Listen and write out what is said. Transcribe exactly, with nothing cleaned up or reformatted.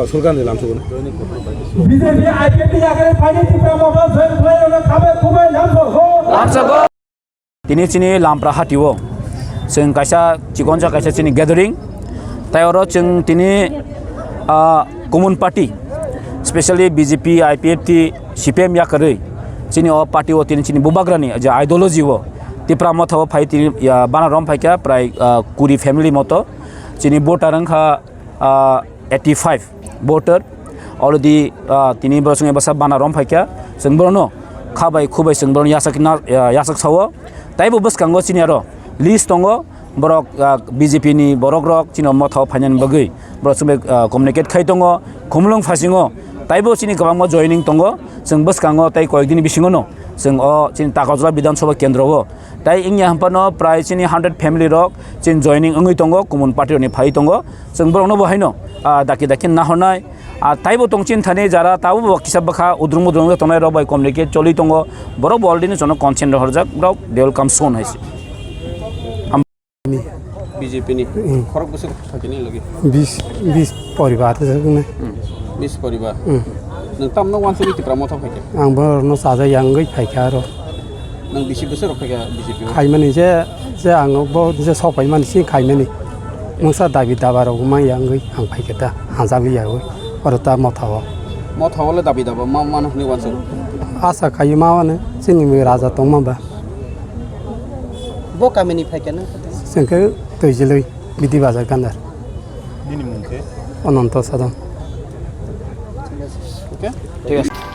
Sulkan de lamsu. B J P I P F T yakni phaini Tipra Motha join khlairokno khabai khubai lamsu. Lamsu. Tini chini Lampra hatio chwng kaisa chikonsa kaisa chini gathering, tai oro chwng tini, ah, common party, specially B J P, I P F T, C P M yakarwi chini o party o tini chini bubagrani je ideology o Tipra Motha o phai tini, ya, bana rom phaikha prai, ah, kuri family moto chini voter wngkha, ah, eighty five voter already, ah, tini borok chwng bwsa bana rom phaikha, chwng borokno khabai khubai chwng borokno yasak na, ah, yasak sao. Taibo bwskango chini aro list tongo, borok, ah, B J P ni borok rok chini Motha o phainani bagwi borok chwng bai, ah, communicate khai tongo, khumulwng phasingo taibo chini kwbangma joining tongo, chwng bwskango tei koyekdini bisingo no chwng o chini Takarjala Bidhan Sabha Kendro o Tai wngya hwnphano prai chini hundred family rok chini joining wngwi tongo, common party rokni phai tongo. Chwng borokno bo haino, ah, daki daki nahornai. Ah, taibo tong chini thani jara tabuk bo kisa bwkha udrung mudrung tongnai rok bai communicate choli tongo. Borok bo already no jono consent rok horjak, borok they will come soon hai se. Ni. B J P ni. Hmm. Khorok bwswk phaikhe ni logi? Bis, bis poribar tongnai. Hmm. Bis poribar. Hmm. Nwng tamno wansugwi Tipra Motha phaikhe? Ang borokno chajakya wngwi phaikha aro. Nwng bisi bwswk rok phaikha B J P o? Khaimani je, je ang bo je sok paimani si khaimani. Mungsa dabi daba rok manya wngwi ang phaikha ta, hajagwi yawi. Oro ta Motha o. Motha o le dabi daba ma mano hwnwi wansuk? Asa khaio ma mano, chini raja tongma ba. Bo kamini phaikha na? Chwng khe Twijlwi, Bidi Bazar Gandar. Nini mung khe? Ananto Sadam. Okay? Thik ase.